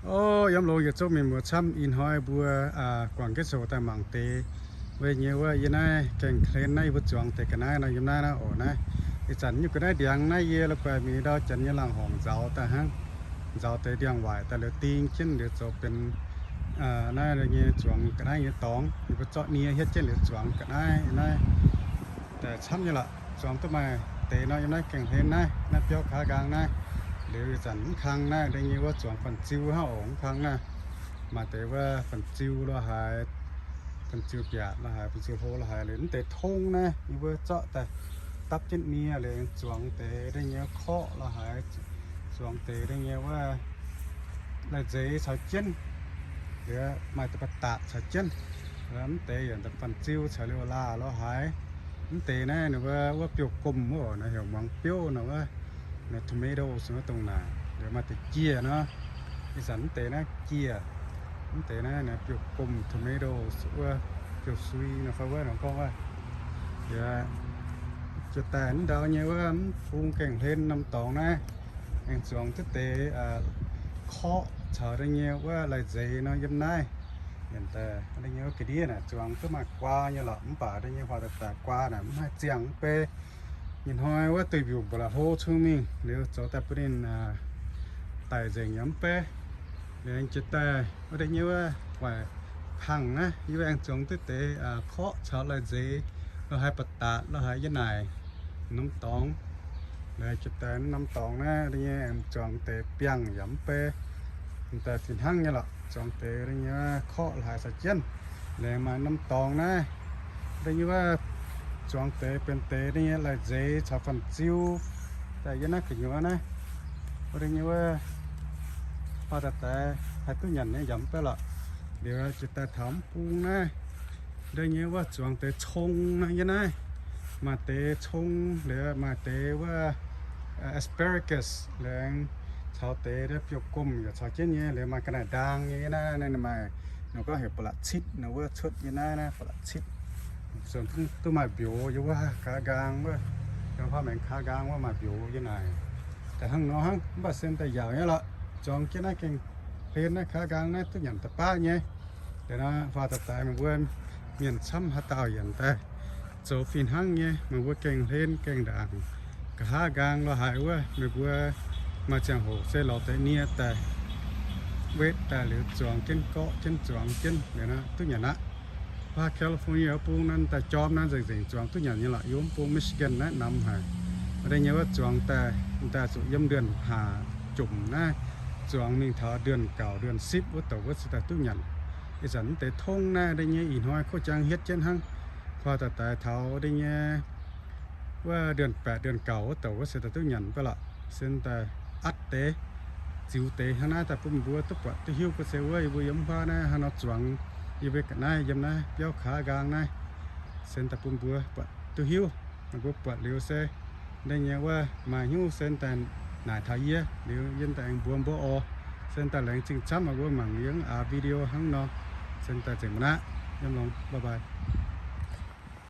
O, yiem longx yietc zungv mienh muoz camv, ih hnoi mbuo guangc jienv sou daaih mangc deix. Weic nyei wuov, yie naaiv gengh hlen naaiv yie mbuo zuangx deix ga'naaiv nor, yiem naaiv naaiv oc naaiv. Ih zanc nyungc ga'naaiv ndiangx naaiv yie la'guaih mingh ndau janx nyei laangh horngc nzaaux daaih hnangv. Nzaaux deix ndiangx-waaic daaih liuz ding jienv liuz zoux benx naaiv nyei zuangx ga'naaiv nyei dorngx. Yie mbuo zorqv nie hietv jienv liuz zuangx ga'naaiv naaiv daaih camv nyei lorqc. Zuangx duqv maaih deix nor, yiem naaiv gengh hlen naaiv, naaiv biauv kaav nqaang naaiv. Liuz ih zanc mv kang naaiv, deix nyei wuov zuangx fan-ziu hnangv oc, mv kang naaiv. Maaih deix wuov fan-ziu lo haaix, fan-ziu mbiaatc lo haaix, fan-ziu hlo lo haaix, liuz mv deix tongv naaiv yie mbuo zorqv daaih dapv jienv nie liuz zuangx deix deix nyei wuov korqv lo haaix, zuangx deix deix nyei wuov lai-nzeix caux jienv, liuz maaih deix ba'datc caux jienv. Mv deix yaac fan-ziu caux liuz laah lo haaix. Mv deix naaiv ninh wuov, wuov biouv-gomh wuov oc, naaiv heuc muangx biouv nor wuov, naaiv tomatoes wuov dongh naaic. Liuz maaih deix jieh nor, ih zanc mv deix naaiv jieh, mv deix naaiv biouv-gomh tomatoes wuov, biouv-sui nor fai wuov nor gorngv wuov. Yaac jiex daaih mv ndau nyei wuov mv bung gengh hlen norm dorngx naaiv, aengx zuangx duqv deix korqv caux deix nyei wuov lai-nzeix nor yiem naaiv. Yaac daaih deix nyei wuov ga'ndiev naaic zuangx duqv maaih guaa nyei lorqc, mv baac deix nyei huaax daaih daaih guaa naaic mv haih ziangh mv bei. Nyei hnoi wuov duih mbiungc mba'laqc hlo cung mingh liuz zoux daaih bun ninh daic nzengc yaac mv bei. Liuz jiex daaih wuov deix nyei wuov waaic kangh naaiv, yie wuov aengx zuangx duqv deix korqv caux lai-nzeix lo haaix ba'datc lo haaix yiem naaic norm dorngx. Liuz jiex daaih norm dorngx naaiv deix nyei aengx zuangx deix biangh yaac mv bei. Daaih fih hnangv nyei lorqc, zuangx deix deix nyei korqv lo haaix caux jienv. Liuz maaih norm dorngx naaiv, deix nyei wuov zuangx deix benx deix deix nyei lai-nzeix caux fan-ziu daaih yiem naaiv gu'nyuoz naaiv. Wuov deix nyei wuov huaax daaih daaih haih duqv nyanc nyei yaac mv bei lorqc. Liuz jiex daaih taux mv bung naaiv, deix nyei wuov zuangx deix cong naaiv yiem naaiv. Maaih deix cong, liuz maaih deix wuov asparagus, liuz caux deix biouv-gomh yaac caux jienv nyei. Liuz maaih ga'naaiv ndaang nyei yiem naaiv, naaiv maaih nor gorngv heuc ba'laqc citv nor wuov cuotv yiem naaiv, naaiv ba'laqc citv. Zuangx duqv maaih mbiouz yiem wuov kaav nqaang wuov, yiem wuov maengx kaav nqaang wuov maaih mbiouz yiem naaic. Daaih hnangv nor hnangv, mv baac sen daaih yaauc nyei lorqc. Zuangx jienv naaiv gengh hlen naaiv kaav nqaang naaiv duqv nyanc da'baav nyei. Deix nor huaax daaih daaih meih mbuo mienh camv haaix dauh yaac daaih zoux fih hnangv nyei. Meih mbuo gengh hlen gengh ndaangc nqa'haav nqaang lo haaix wuov, meih mbuo maaih ziangh hoc se lorz deix nie daaih wetv daaih liuz zuangx jienv gorqv jienv zuangx jienv liuz nor duqv nyanc aqv. Huaax California wuov bung naaiv daaih jorm naaiv nzengc nzengc zuangx duqv nyanc nyei lorqc. Yiem wuov bung Michigan naaiv namx haic. Wuov deix nyei wuov zuangx daaih, daaih zuqc yiem nduonh haac jomc naaiv, zuangx mingh taux nduonh gauc nduonh sipv wuov douc wuov se daaih duqv nyanc. Ih zanc mv deix tongv naaiv deix nyei ih hnoi kuv jang hietv jienv hnangv. Huaax daaih daaih taux deix nyei wuov nduonh baeqc nduonh gauc wuov douc wuov se daaih duqv nyanc mv bei lorqc. Se daaih atv deix, ziux deix hnangv naaiv daaih bun mbuo duqv buatc duqv hiuv. Gu se wuov yie mbuo yiem mv huaav naaiv hnangv nor zuangx yie mbuo ga'naaiv yiem naaiv biauv kaav nqaang naaiv, se daaih bun mbuo buatc duqv hiuv. Meih mbuo buatc liuz se deix nyei wuov maaih hnyouv se daaih naaic taux yie liuz, yie daaih aengx mbuox mbuo oc. Se daaih laengz zingh camv meih mbuo mangc yie aa video hnangv nor. Se daaih nzengc mbuo aqv. Yiem longx, bye bye.